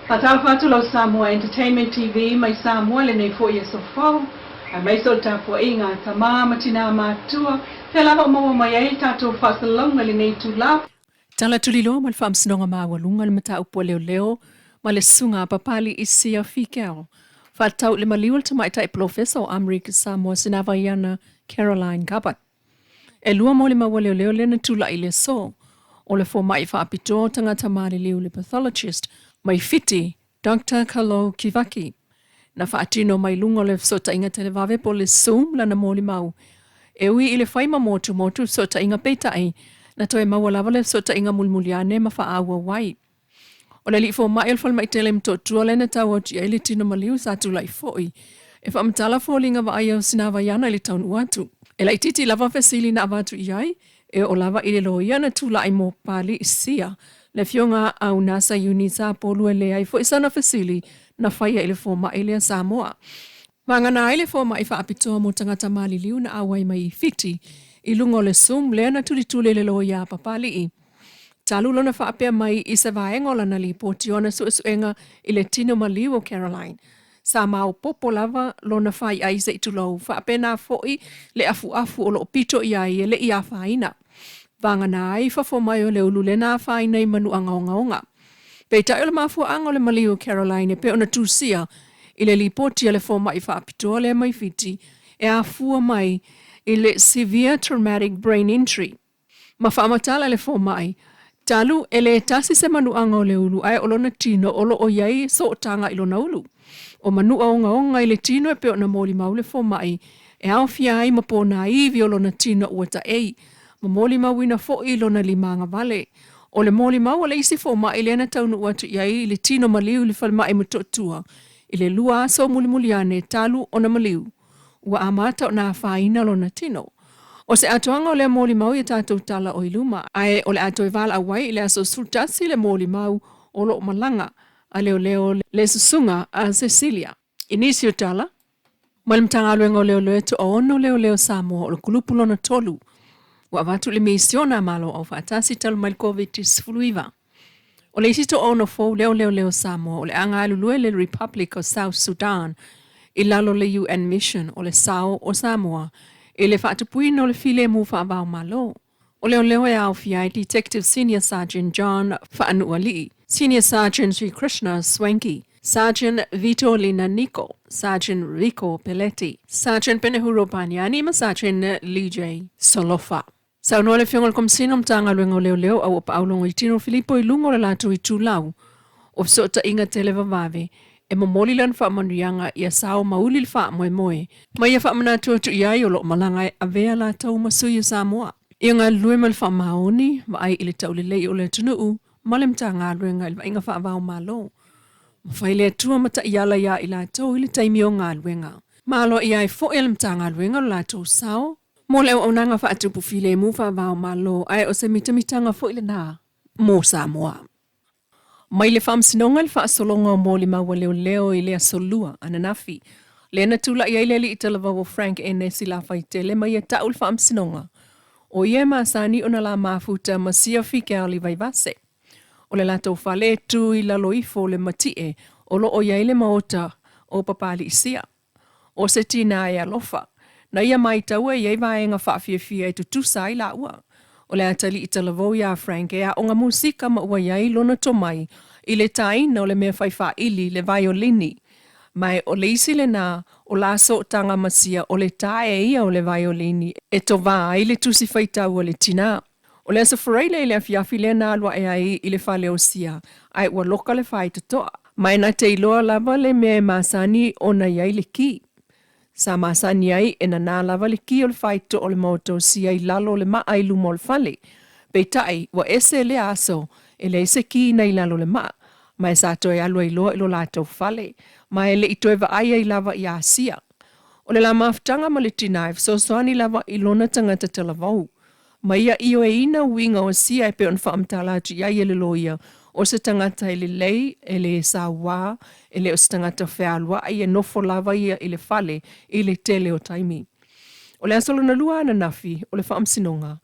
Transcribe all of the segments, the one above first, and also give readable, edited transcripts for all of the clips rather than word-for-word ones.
Faatalofa atu lau Samoa Entertainment TV mai Samoa i lenei foi aso fou, aemaise o le tapuaiga a tama ma tinā matutua, fea lava o maua mai ai le tatou faasalalauga i lenei itula. Tala tuliloa ma le Faamasinoga Maualuga le mataupu a leoleo ma le Susuga a Papali Isia Fikau faatatau i le maliu o le tamaitai polofesa o Amerika Samoa Sinavaiana Caroline Gabbard. E lua molimau a leoleo lea na tulai i le aso, o le fomai faapitoa o tagata maliliu le pathologist mai Fiti, Doctor Kalou Kivaki, na faatino mai luga o le fesootaiga televave po o le Zoom lana molimau. E ui i le fai ma motumotu fesootaiga peitai, na toe maua lava le fesootaiga mulimuli ane ma faaauau ai. O le alii fomai o le falemai tele i Motootua lea na tau atu i ai le tino maliu sa tulai foi e faamatala foliga vaaia o Sinavaiana i le taunuu atu. E laitiiti lava fesili na avatu i ai, e oo lava i le loia na tulai mo Papalii Sia, le afioga a Unasa Unisa Polu e leai foi sana fesili na faia i le fomai lea Samoa. Vagana ai le fomai faapitoa mo tagata maliliu na auai mai i Fiti i luga o le Zoom lea na tulituli e le loia a Papalii. Talu lona faapea mai i se vaega o lana lipoti o ana suesuega i le tino maliu o Caroline, sa maopoopo lava lona faiai se i tulou, faapena foi le afuafu o loo pito i ai e le i afaina. Vagana ai fafo mai o le ulu lea na afaina i manuaga ogaoga. Peitai o le mafuaaga o le maliu o Caroline e pei ona tusia i le lipoti a le fomai faapitoa lea mai Fiti e afua mai i le severe traumatic brain injury. Ma faamatala le fomai, talu e le tasi se manuaga o le ulu ae o lona tino o lo o i ai sootaga i lona ulu. O manua ogaoga i le tino e pei ona molimau le fomai e aofia ai ma ponaivi o lona tino ua taei, ma molimauina foi lona limaagavale. O le molimau a le isi fomai lea na taunuu atu i ai i le tino maliu i le falemai Motootua i le lua aso mulimuli ane talu ona maliu, ua amata ona afaina lona tino. O se atoaga o lea molimau i a tatou tala o i luma, ae o le a toe valaau ai i le aso 11 le molimau o lo o malaga a leoleo le susuga a Cecilia. I nisi o tala, mai le Matagaluega o Leoleo e toaono leoleo Samoa o le kulupu lona tolu ua avatu i le misiona a Malo Aufaatasi talu mai le Koviti-19. O le isi toaono fou lea o leoleo Samoa o le a galulue le Republic of South Sudan i lalo le UN Mission o le Sao o Samoa i le faatupuina o le filemu faava-o-Malo. O leoleo e aofia ai Detective Senior Sergeant John Faanuualii, Senior Sergeant Sri Krishna Swanky, Sergeant Vito Lina Niko, Sergeant Rico Peleti, Sergeant Penehuro Paniani ma Sergeant Lee Solofa. Saunoa le Afioga i le Komesina o Matagaluega o Leoleo Auapaau Logoitino Filipo i luga o le latou itulau o fesootaiga televavave e momoli lana faamanuiaga ia sao ma uli le faamoemoe ma ia faamanatu atu i ai o lo o malaga e avea latou ma sui o Samoa. Ia galulue ma le faamaoni, vaai i le taulelei o le atunuu ma le Matagaluega i le vaaiga faavao Malo. Ma fai le Atua ma taiala iā i latou i le taimi o galuega. Malo ia ai foi a le Matagaluega lo latou sao mo le auaunaga faatupu filemu faavao Malo ae o se mitamitaga foi lena mo Samoa. Mai le Faamasinoga i le faasologa o molimau a leoleo i le Aso Lua ananafi, lea na tulai ai le alii talavou o Frank Enesi Lafaitele ma ia tau le Faamasinoga, o ia e masani ona la mafuta ma Sia Fikeali Vaivase. O le latou fale e tu i lalo ifo o le matie o lo o i ai le maota o Papalii Sia. O se tinā e alofa, na ia maitaua e i ai vaega faafiafia e tutusa ai laua. O le atalii talavou iā Frank e aoga musika ma ua i ai lona tomai i le tāina o le mea fai faaili, le vaiolini. Ma e o le isi lenā o la sootaga masia o le tae ia o le vaiolini e tovā ai le tusi faitau a le tinā. O le Aso Faraile i le afiafi lea na alu ae ai i le fale o Sia, ae ua loka le faitotoa. Ma e na te iloa lava le mea e masani ona i ai le ki. Sa masani ai e nanā lava le ki o le faitotoa o le maota o Sia i lalo o le maa i luma o le fale. Peitai, ua ese lea aso, e leai se ki na i lalo o le maa, ma e sa toe alu ai loa i lo latou fale, ma e le i toe vaai ai lava iā Sia. O le la mafutaga ma le tinā e fesoasoani lava i lona tagata talavou. Ma ia ioeina uiga o sia e pei ona faamatala atu i ai e le loia, o se tagata e lelei, e le sauā, e le o se tagata fealuai, e nofo lava ia i le fale i le tele o taimi. O le aso lona lua ananafi o le faamasinoga,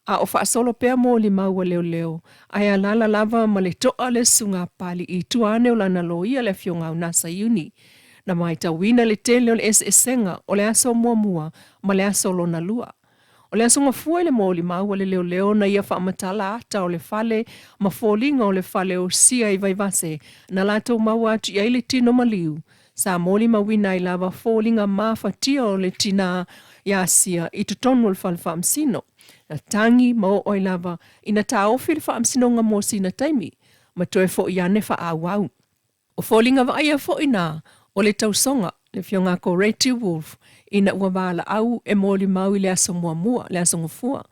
A o faasolo pea molimau a leoleo, ae alaala lava ma le to'a le susuga a Papalii i tua ane o lana loia le Afioga Aunasa Iuni. Na matauina le tele o le eseesega o le aso muamua ma le aso lona lua. O le aso Gafua i le molimau a le leoleo na ia faamatala ata o le fale ma foliga o le fale o Sia i Vaivase na latou maua atu i ai le tino maliu. Sa molimauina ai lava foliga mafatia o le tinā iā Sia i totonu o le fale faamasino. Na tagi ma oo ai lava ina taofi le faamasinoga mo sina taimi ma toe foʻi ane faaauau. O foliga vaaia foi na o le tausoga, le Afioga a Goretti Wolfe, ina ua valaau e molimau i le aso muamua, le Aso Gafua.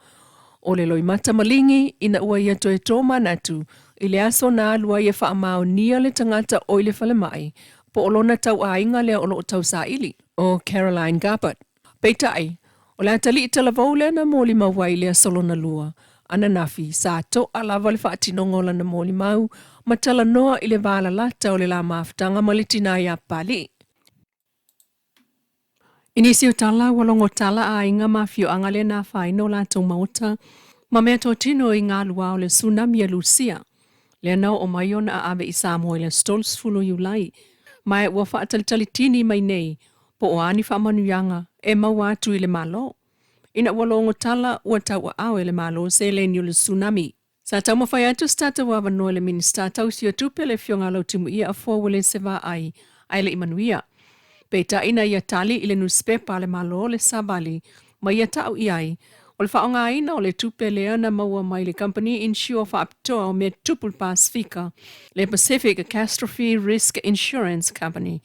O le loimata maligi ina ua ia toe tomanatu i le aso na alu ai e faamaonia le tagata o i le falemai po o lona tauaiga lea o lo o tausaili, o Caroline Garbutt. Peitai, o le atalii talavou lea na molimau ai i le aso lona lua, ananafi, sa to'a lava le faatinoga o lana molimau ma talanoa i le va lalata o le la mafutaga ma le tinā iā Papalii. I nisi o tala, ua logo tala a aiga ma afioaga lea na afaina o latou maota ma meatotino i galuā o le tsunami a Lusia, lea na oo mai ona aave i Samoa i le aso 30 o Iulai, ma ua faatalitalitini mai nei po o a ni faamanuiaga e maua atu i le Malo. Ina ua logo tala ua tauaao e le Malo seleni o le tsunami. Sa taumafai atu se tatou avanoa i le Minisita tausi o Tupe le Afioga a Lautimuia Afoa Uelese Vaai ae le i manuia. Peitai na ia tali i le nusipepa a le Malo le savali ma ia ta'u i ai, o le faaaogaina o le tupe lea na maua mai le kamupani insure faapitoa o mea tutupu i le Pasefika, le Pacific Catastrophe Risk Insurance Company,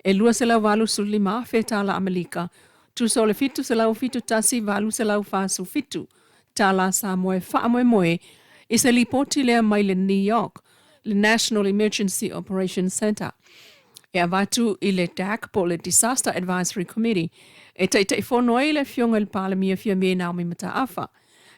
e $285,000 tala Amelika, tusa o le $771,847 tala Samoa e faamoemoe i se lipoti lea mai le NEOC, le National Emergency Operations Centre, e avatu i le DAC po o le Disaster Advisory Committee e Taitaifono ai le Afioga i le Palemia Fiamē Naomi Mataafa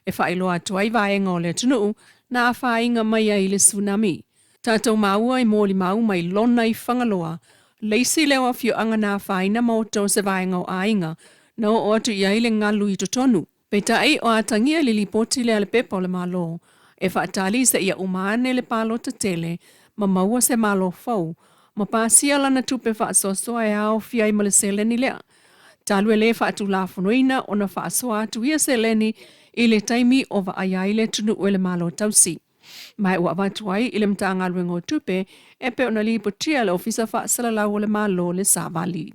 e faailoa atu ai vaega o le atunuu na afaina mai ai le tsunami. Tatou maua i molimau mai lona i Fagaloa, le isi lea o afioaga na afaina maota o se vaega o aiga na oo atu i ai le galu i totonu. Peitai, o atagia i le lipoti lea a le Pepa o le Malo e faatali seia uma ane le palota tele ma maua se Malo fou ma pasia lana tupe faasoasoa e aofia ai ma le seleni lea. Talu e le faatulafonoina ona faasoa atu ia seleni i le taimi o vaaia ai le atunuu e le Malo tausi. Ma ua avatu ai i le Matagaluega o Tupe e pei ona lipotia e le Ofisa Faasalalau o le Malo le Savali.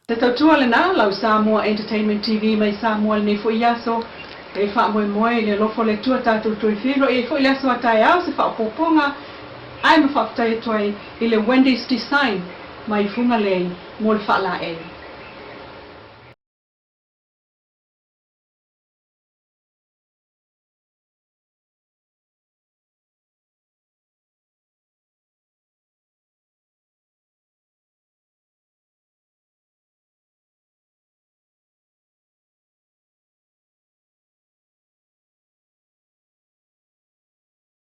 Se tautua lena, lau Samoa Entertainment TV mai Samoa lenei foi aso e faamoemoe i le alofa o le Atua tatou toe feiloai ai foi i le aso a taeao se faaopoopoga ae ma faafetai atu ai i le Wendy's Design mai Fugalei mo le faalaei.